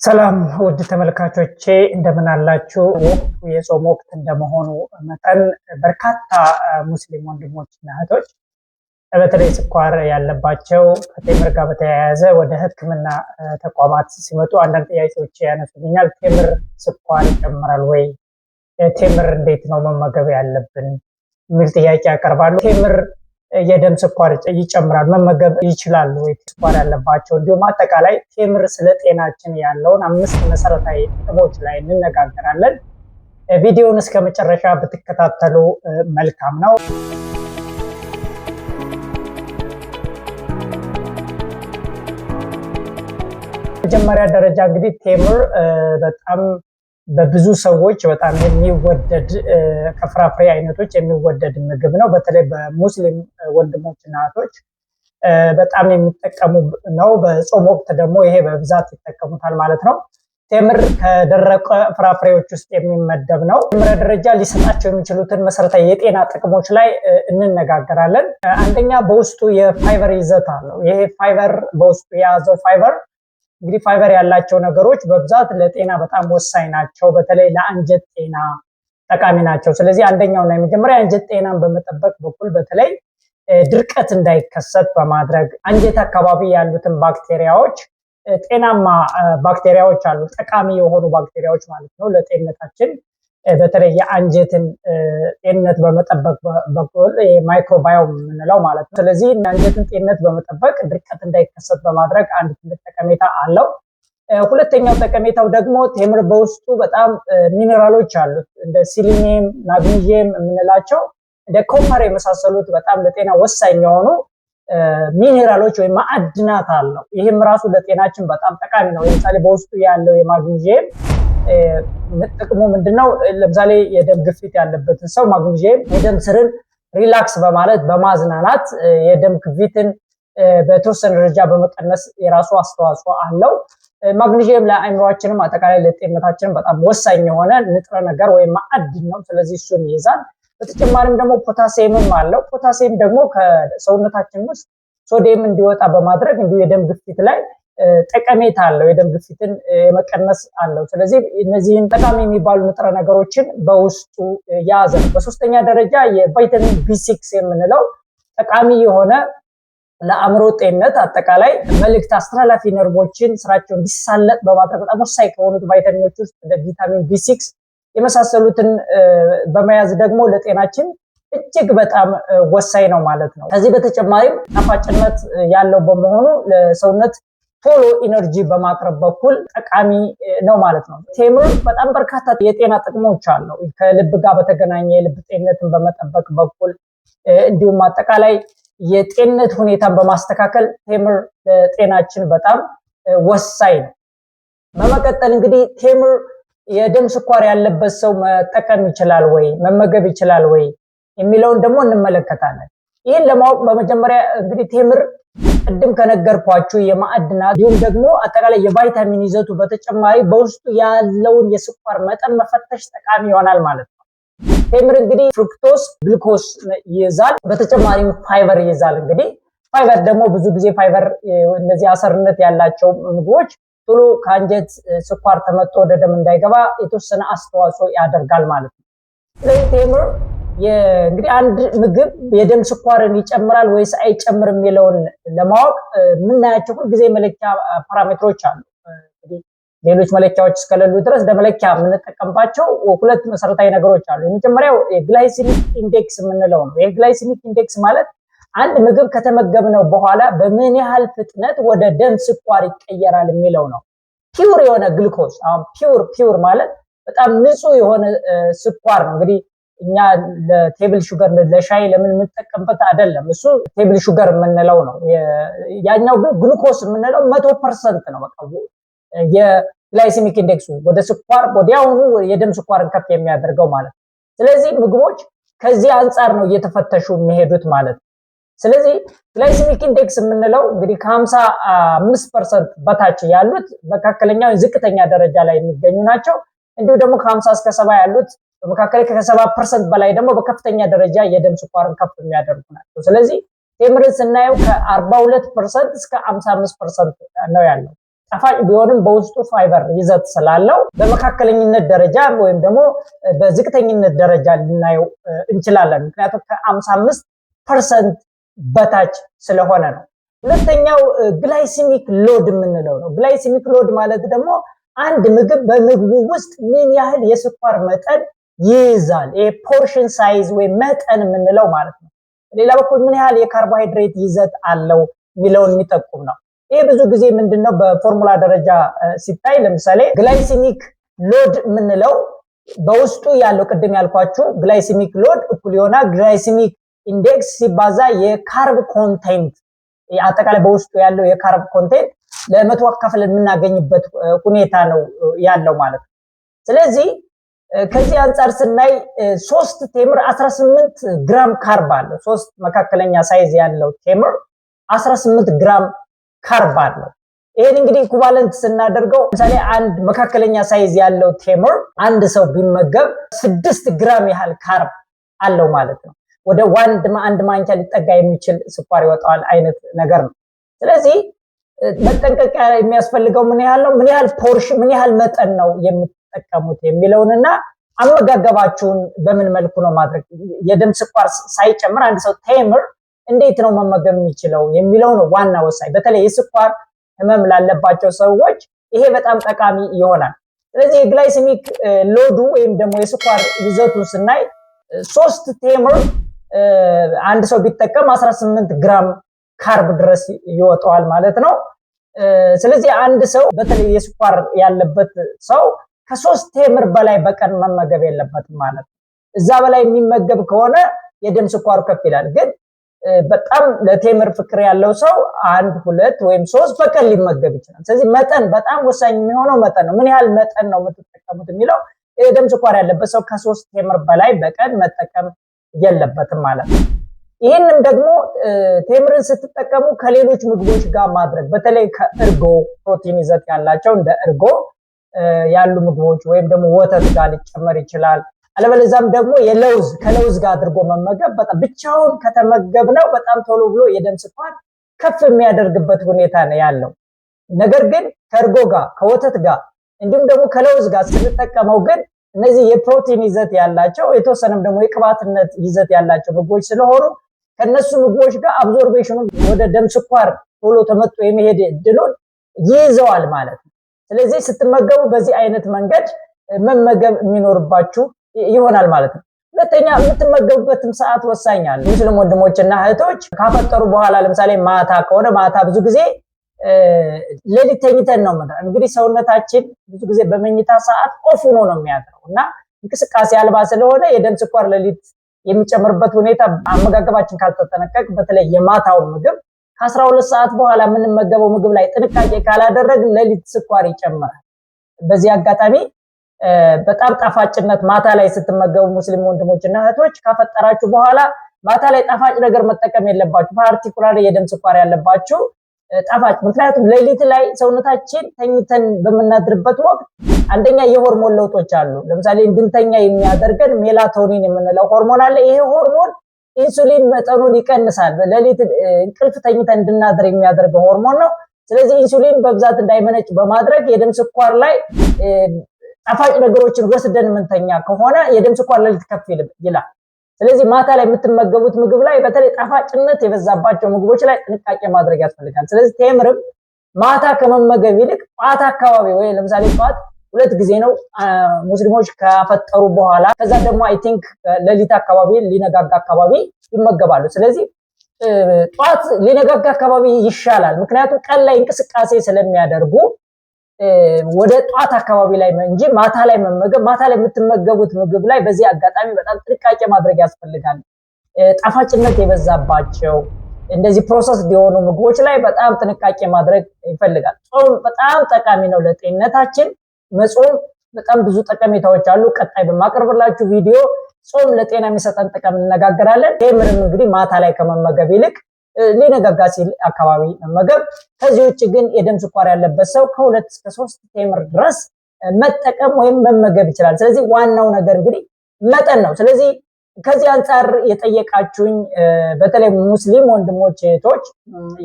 ሰላም ውድ ተመልካቾቼ እንደምን አላችሁ? ወቅቱ የጾም ወቅት እንደመሆኑ መጠን በርካታ ሙስሊም ወንድሞችና እህቶች በተለይ ስኳር ያለባቸው ከቴምር ጋር በተያያዘ ወደ ሕክምና ተቋማት ሲመጡ አንዳንድ ጥያቄዎች ያነሱልኛል። ቴምር ስኳር ይጨምራል ወይ? ቴምር እንዴት ነው መመገብ ያለብን? የሚል ጥያቄ ያቀርባሉ። ቴምር የደም ስኳር ይጨምራል መመገብ ይችላሉ ወይ ስኳር ያለባቸው? እንዲሁም አጠቃላይ ቴምር ስለ ጤናችን ያለውን አምስት መሰረታዊ ጥቅሞች ላይ እንነጋገራለን። ቪዲዮውን እስከ መጨረሻ ብትከታተሉ መልካም ነው። መጀመሪያ ደረጃ እንግዲህ ቴምር በጣም በብዙ ሰዎች በጣም የሚወደድ ከፍራፍሬ አይነቶች የሚወደድ ምግብ ነው። በተለይ በሙስሊም ወንድሞችና እህቶች በጣም የሚጠቀሙ ነው። በጾም ወቅት ደግሞ ይሄ በብዛት ይጠቀሙታል ማለት ነው። ቴምር ከደረቀ ፍራፍሬዎች ውስጥ የሚመደብ ነው። መጀመሪያ ደረጃ ሊሰጣቸው የሚችሉትን መሰረታዊ የጤና ጥቅሞች ላይ እንነጋገራለን። አንደኛ በውስጡ የፋይበር ይዘት አለው። ይሄ ፋይበር በውስጡ የያዘው ፋይበር እንግዲህ ፋይበር ያላቸው ነገሮች በብዛት ለጤና በጣም ወሳኝ ናቸው። በተለይ ለአንጀት ጤና ጠቃሚ ናቸው። ስለዚህ አንደኛውና የመጀመሪያ የአንጀት ጤናን በመጠበቅ በኩል በተለይ ድርቀት እንዳይከሰት በማድረግ አንጀት አካባቢ ያሉትን ባክቴሪያዎች፣ ጤናማ ባክቴሪያዎች አሉ፣ ጠቃሚ የሆኑ ባክቴሪያዎች ማለት ነው፣ ለጤንነታችን በተለይ የአንጀትን ጤንነት በመጠበቅ በኩል microbiome የምንለው ማለት ነው። ስለዚህ የአንጀትን ጤንነት በመጠበቅ ድርቀት እንዳይከሰት በማድረግ አንድ ትልቅ ጠቀሜታ አለው። ሁለተኛው ጠቀሜታው ደግሞ ቴምር በውስጡ በጣም ሚኔራሎች አሉት፣ እንደ ሲሊኒየም፣ ማግኒዥየም የምንላቸው፣ እንደ copper የመሳሰሉት በጣም ለጤና ወሳኝ የሆኑ ሚኔራሎች ወይም ማዕድናት አለው። ይህም ራሱ ለጤናችን በጣም ጠቃሚ ነው። ለምሳሌ በውስጡ ያለው የማግኒዥየም ጥቅሙ ምንድነው? ለምሳሌ የደም ግፊት ያለበትን ሰው ማግኒዥየም የደም ስርን relax በማለት በማዝናናት የደም ግፊትን በተወሰነ ደረጃ በመቀነስ የራሱ አስተዋጽኦ አለው። ማግኒዥየም ለአእምሯችንም አጠቃላይ ለጤንነታችንም በጣም ወሳኝ የሆነ ንጥረ ነገር ወይም ማዕድን ነው። ስለዚህ እሱን ይይዛል። በተጨማሪም ደግሞ ፖታሲየምም አለው። ፖታሲየም ደግሞ ከሰውነታችን ውስጥ ሶዲየም እንዲወጣ በማድረግ እንዲሁ የደም ግፊት ላይ ጠቀሜታ አለው። የደም ግፊትን የመቀነስ አለው። ስለዚህ እነዚህን ጠቃሚ የሚባሉ ንጥረ ነገሮችን በውስጡ የያዘ ነው። በሶስተኛ ደረጃ የቫይታሚን B6 የምንለው ጠቃሚ የሆነ ለአእምሮ ጤንነት አጠቃላይ መልእክት አስተላላፊ ነርቮችን ስራቸው እንዲሳለጥ በማድረግ በጣም ወሳኝ ከሆኑት ቫይታሚኖች ውስጥ እንደ ቪታሚን B6 የመሳሰሉትን በመያዝ ደግሞ ለጤናችን እጅግ በጣም ወሳኝ ነው ማለት ነው። ከዚህ በተጨማሪም ጣፋጭነት ያለው በመሆኑ ለሰውነት ቶሎ energy በማቅረብ በኩል ጠቃሚ ነው ማለት ነው። ቴምር በጣም በርካታ የጤና ጥቅሞች አለው። ከልብ ጋር በተገናኘ የልብ ጤንነትን በመጠበቅ በኩል እንዲሁም አጠቃላይ የጤንነት ሁኔታን በማስተካከል ቴምር ለጤናችን በጣም ወሳኝ ነው። በመቀጠል እንግዲህ ቴምር የደም ስኳር ያለበት ሰው መጠቀም ይችላል ወይ፣ መመገብ ይችላል ወይ የሚለውን ደግሞ እንመለከታለን። ይህን ለማወቅ በመጀመሪያ እንግዲህ ቴምር ቅድም ከነገርኳችሁ የማዕድናት እንዲሁም ደግሞ አጠቃላይ የቫይታሚን ይዘቱ በተጨማሪ በውስጡ ያለውን የስኳር መጠን መፈተሽ ጠቃሚ ይሆናል ማለት ነው። ቴምር እንግዲህ fructose፣ ግሉኮስ ይይዛል። በተጨማሪም ፋይበር ይይዛል። እንግዲህ ፋይበር ደግሞ ብዙ ጊዜ ፋይበር እነዚህ አሰርነት ያላቸው ምግቦች ቶሎ ከአንጀት ስኳር ተመጦ ወደ ደም እንዳይገባ የተወሰነ አስተዋጽኦ ያደርጋል ማለት ነው። ስለዚህ ቴምር እንግዲህ አንድ ምግብ የደም ስኳርን ይጨምራል ወይስ አይጨምርም የሚለውን ለማወቅ የምናያቸው ሁልጊዜ መለኪያ parameter ኦች አሉ። እንግዲህ ሌሎች መለኪያዎች እስከሌሉ ድረስ ለመለኪያ የምንጠቀምባቸው ሁለት መሰረታዊ ነገሮች አሉ። የመጀመሪያው የ glycemic index የምንለው ነው። የ glycemic index ማለት አንድ ምግብ ከተመገብነው በኋላ በምን ያህል ፍጥነት ወደ ደም ስኳር ይቀየራል የሚለው ነው። Pure የሆነ ግሉኮስ፣ አሁን pure ማለት በጣም ንጹህ የሆነ ስኳር ነው። እንግዲህ እኛ ለ table sugar ለሻይ ለምን የምንጠቀምበት አይደለም። እሱ table sugar የምንለው ነው። ያኛው ግን ግሉኮስ የምንለው 100% ነው። በቃ የ glycemic index ኡ ወደ ስኳር ወዲያውኑ የደም ስኳርን ከፍ የሚያደርገው ማለት ነው። ስለዚህ ምግቦች ከዚህ አንጻር ነው እየተፈተሹ የሚሄዱት ማለት ነው። ስለዚህ glycemic index የምንለው እንግዲህ ከ55% በታች ያሉት መካከለኛ ዝቅተኛ ደረጃ ላይ የሚገኙ ናቸው። እንዲሁ ደግሞ ከ50 እስከ 70 ያሉት በመካከል፣ ከ70% በላይ ደግሞ በከፍተኛ ደረጃ የደም ስኳርን ከፍ የሚያደርጉ ናቸው። ስለዚህ ቴምርን ስናየው ከ42% እስከ 55% ነው ያለው። ጣፋጭ ቢሆንም በውስጡ ፋይበር ይዘት ስላለው በመካከለኝነት ደረጃ ወይም ደግሞ በዝቅተኝነት ደረጃ ልናየው እንችላለን። ምክንያቱም ከ55% በታች ስለሆነ ነው። ሁለተኛው glycemic load የምንለው ነው። Glycemic load ማለት ደግሞ አንድ ምግብ በምግቡ ውስጥ ምን ያህል የስኳር መጠን ይይዛል፣ ይሄ portion size ወይም መጠን የምንለው ማለት ነው። በሌላ በኩል ምን ያህል የካርቦሃይድሬት ይዘት አለው የሚለውን የሚጠቁም ነው። ይሄ ብዙ ጊዜ ምንድነው በፎርሙላ ደረጃ ሲታይ፣ ለምሳሌ glycemic load የምንለው በውስጡ ያለው ቅድም ያልኳችሁ glycemic load እኩል ይሆናል glycemic index ሲባዛ የ carb content፣ አጠቃላይ በውስጡ ያለው የ carb content ለ100 አካፍለን የምናገኝበት ሁኔታ ነው ያለው ማለት ነው። ስለዚህ ከዚህ አንጻር ስናይ 3 ቴምር 18 ግራም carb አለው። 3 መካከለኛ size ያለው ቴምር 18 ግራም carb አለው። ይሄን እንግዲህ equivalent ስናደርገው ለምሳሌ አንድ መካከለኛ size ያለው ቴምር አንድ ሰው ቢመገብ 6 ግራም ያህል carb አለው ማለት ነው። ወደ አንድ ማንኪያ ሊጠጋ የሚችል ስኳር ይወጣዋል አይነት ነገር ነው። ስለዚህ መጠንቀቅ የሚያስፈልገው ምን ያህል ነው፣ ምን ያህል portion፣ ምን ያህል መጠን ነው የምትጠቀሙት የሚለውንና አመጋገባችሁን በምን መልኩ ነው ማድረግ፣ የደም ስኳር ሳይጨምር አንድ ሰው ቴምር እንዴት ነው መመገብ የሚችለው የሚለው ነው ዋና ወሳኝ። በተለይ የስኳር ህመም ላለባቸው ሰዎች ይሄ በጣም ጠቃሚ ይሆናል። ስለዚህ የ glycemic load ኡ ወይም ደግሞ የስኳር ይዘቱን ስናይ 3 ቴምር አንድ ሰው ቢጠቀም 18 ግራም carb ድረስ ይወጣዋል ማለት ነው። ስለዚህ አንድ ሰው በተለይ የስኳር ያለበት ሰው ከ3 ቴምር በላይ በቀን መመገብ የለበትም ማለት ነው። እዛ በላይ የሚመገብ ከሆነ የደም ስኳሩ ከፍ ይላል። ግን በጣም ለቴምር ፍቅር ያለው ሰው 1፣ 2 ወይም 3 በቀን ሊመገብ ይችላል። ስለዚህ መጠን በጣም ወሳኝ የሚሆነው መጠን ነው። ምን ያህል መጠን ነው የምትጠቀሙት የሚለው፣ የደም ስኳር ያለበት ሰው ከ3 ቴምር በላይ በቀን መጠቀም የለበትም ማለት ነው። ይህንም ደግሞ ቴምርን ስትጠቀሙ ከሌሎች ምግቦች ጋር ማድረግ፣ በተለይ ከእርጎ፣ ፕሮቲን ይዘት ያላቸው እንደ እርጎ ያሉ ምግቦች ወይም ደግሞ ወተት ጋር ሊጨመር ይችላል። አለበለዚያም ደግሞ ከለውዝ ጋር አድርጎ መመገብ፣ በጣም ብቻውን ከተመገብነው በጣም ቶሎ ብሎ የደም ስኳር ከፍ የሚያደርግበት ሁኔታ ነው ያለው። ነገር ግን ከእርጎ ጋር፣ ከወተት ጋር እንዲሁም ደግሞ ከለውዝ ጋር ስንጠቀመው ግን እነዚህ የፕሮቲን ይዘት ያላቸው የተወሰነም ደግሞ የቅባትነት ይዘት ያላቸው ምግቦች ስለሆኑ ከነሱ ምግቦች ጋር absorption ኑ ወደ ደም ስኳር ቶሎ ተመጦ የመሄድ እድሉን ይይዘዋል ማለት ነው። ስለዚህ ስትመገቡ በዚህ አይነት መንገድ መመገብ የሚኖርባችሁ ይሆናል ማለት ነው። ሁለተኛ የምትመገቡበትም ሰዓት ወሳኝ አለ። ሙስሊም ወንድሞችና እህቶች ካፈጠሩ በኋላ ለምሳሌ ማታ ከሆነ፣ ማታ ብዙ ጊዜ ሌሊት ተኝተን ነው የምንለው። እንግዲህ ሰውነታችን ብዙ ጊዜ በመኝታ ሰዓት off ሆኖ ነው የሚያድረው እና እንቅስቃሴ አልባ ስለሆነ የደም ስኳር ሌሊት የሚጨምርበት ሁኔታ አመጋገባችን ካልተጠነቀቅ፣ በተለይ የማታውን ምግብ ከ12 ሰዓት በኋላ የምንመገበው ምግብ ላይ ጥንቃቄ ካላደረግን ሌሊት ስኳር ይጨምራል። በዚህ አጋጣሚ በጣም ጣፋጭነት ማታ ላይ ስትመገቡ ሙስሊም ወንድሞችና እህቶች ካፈጠራችሁ በኋላ ማታ ላይ ጣፋጭ ነገር መጠቀም የለባችሁ። Particular የደም ስኳር ያለባችሁ ጣፋጭ፣ ምክንያቱም ሌሊት ላይ ሰውነታችን ተኝተን በምናድርበት ወቅት አንደኛ የሆርሞን ለውጦች አሉ። ለምሳሌ እንድንተኛ የሚያደርገን ሜላቶኒን የምንለው ሆርሞን አለ። ይሄ ሆርሞን ኢንሱሊን መጠኑን ይቀንሳል። ሌሊት እንቅልፍ ተኝተን እንድናድር የሚያደርገው ሆርሞን ነው። ስለዚህ ኢንሱሊን በብዛት እንዳይመነጭ በማድረግ የደም ስኳር ላይ ጣፋጭ ነገሮችን ወስደን የምንተኛ ከሆነ የደም ስኳር ሌሊት ከፍ ይላል። ስለዚህ ማታ ላይ የምትመገቡት ምግብ ላይ በተለይ ጣፋጭነት የበዛባቸው ምግቦች ላይ ጥንቃቄ ማድረግ ያስፈልጋል። ስለዚህ ቴምርም ማታ ከመመገብ ይልቅ ጠዋት አካባቢ ወይ ለምሳሌ ጠዋት ሁለት ጊዜ ነው ሙስሊሞች ካፈጠሩ በኋላ፣ ከዛ ደግሞ I think ሌሊት አካባቢ ሊነጋጋ አካባቢ ይመገባሉ። ስለዚህ ጠዋት ሊነጋጋ አካባቢ ይሻላል። ምክንያቱም ቀን ላይ እንቅስቃሴ ስለሚያደርጉ ወደ ጠዋት አካባቢ ላይ እንጂ ማታ ላይ መመገብ፣ ማታ ላይ የምትመገቡት ምግብ ላይ በዚህ አጋጣሚ በጣም ጥንቃቄ ማድረግ ያስፈልጋል። ጣፋጭነት የበዛባቸው እንደዚህ process የሆኑ ምግቦች ላይ በጣም ጥንቃቄ ማድረግ ይፈልጋል። ጾም በጣም ጠቃሚ ነው ለጤንነታችን። መጾም በጣም ብዙ ጠቀሜታዎች አሉ። ቀጣይ በማቀርብላችሁ ቪዲዮ ጾም ለጤና የሚሰጠን ጥቅም እንነጋገራለን። ቴምርም እንግዲህ ማታ ላይ ከመመገብ ይልቅ ሊነጋጋ ሲል አካባቢ መመገብ። ከዚህ ውጭ ግን የደም ስኳር ያለበት ሰው ከ2 እስከ 3 ቴምር ድረስ መጠቀም ወይም መመገብ ይችላል። ስለዚህ ዋናው ነገር እንግዲህ መጠን ነው። ስለዚህ ከዚህ አንጻር የጠየቃችሁኝ በተለይ ሙስሊም ወንድሞች እህቶች፣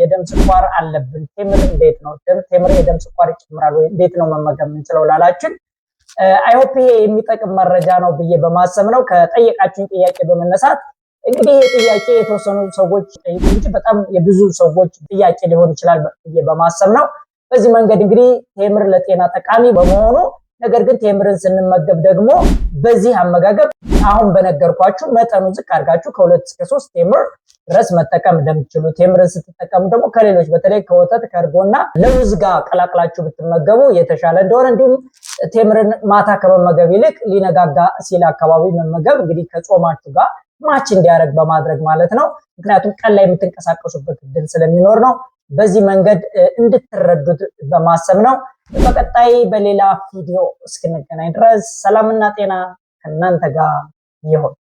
የደም ስኳር አለብን፣ ቴምር እንዴት ነው፣ ቴምር የደም ስኳር ይጨምራል ወይ፣ እንዴት ነው መመገብ የምንችለው ላላችሁን I hope ይሄ የሚጠቅም መረጃ ነው ብዬ በማሰብ ነው። ከጠየቃችሁኝ ጥያቄ በመነሳት እንግዲህ ይሄ ጥያቄ የተወሰኑ ሰዎች ጠይቁ እንጂ በጣም የብዙ ሰዎች ጥያቄ ሊሆን ይችላል ብዬ በማሰብ ነው። በዚህ መንገድ እንግዲህ ቴምር ለጤና ጠቃሚ በመሆኑ፣ ነገር ግን ቴምርን ስንመገብ ደግሞ በዚህ አመጋገብ አሁን በነገርኳችሁ መጠኑ ዝቅ አድርጋችሁ ከ2 እስከ 3 ቴምር ድረስ መጠቀም እንደምትችሉ፣ ቴምርን ስትጠቀሙ ደግሞ ከሌሎች በተለይ ከወተት፣ ከእርጎና ለውዝ ጋር ቀላቅላችሁ ብትመገቡ የተሻለ እንደሆነ፣ እንዲሁም ቴምርን ማታ ከመመገብ ይልቅ ሊነጋጋ ሲል አካባቢ መመገብ እንግዲህ ከጾማችሁ ጋር match እንዲያደርግ በማድረግ ማለት ነው። ምክንያቱም ቀን ላይ የምትንቀሳቀሱበት እድል ስለሚኖር ነው። በዚህ መንገድ እንድትረዱት በማሰብ ነው። በቀጣይ በሌላ ቪዲዮ እስክንገናኝ ድረስ ሰላምና ጤና ከእናንተ ጋር ይሁን።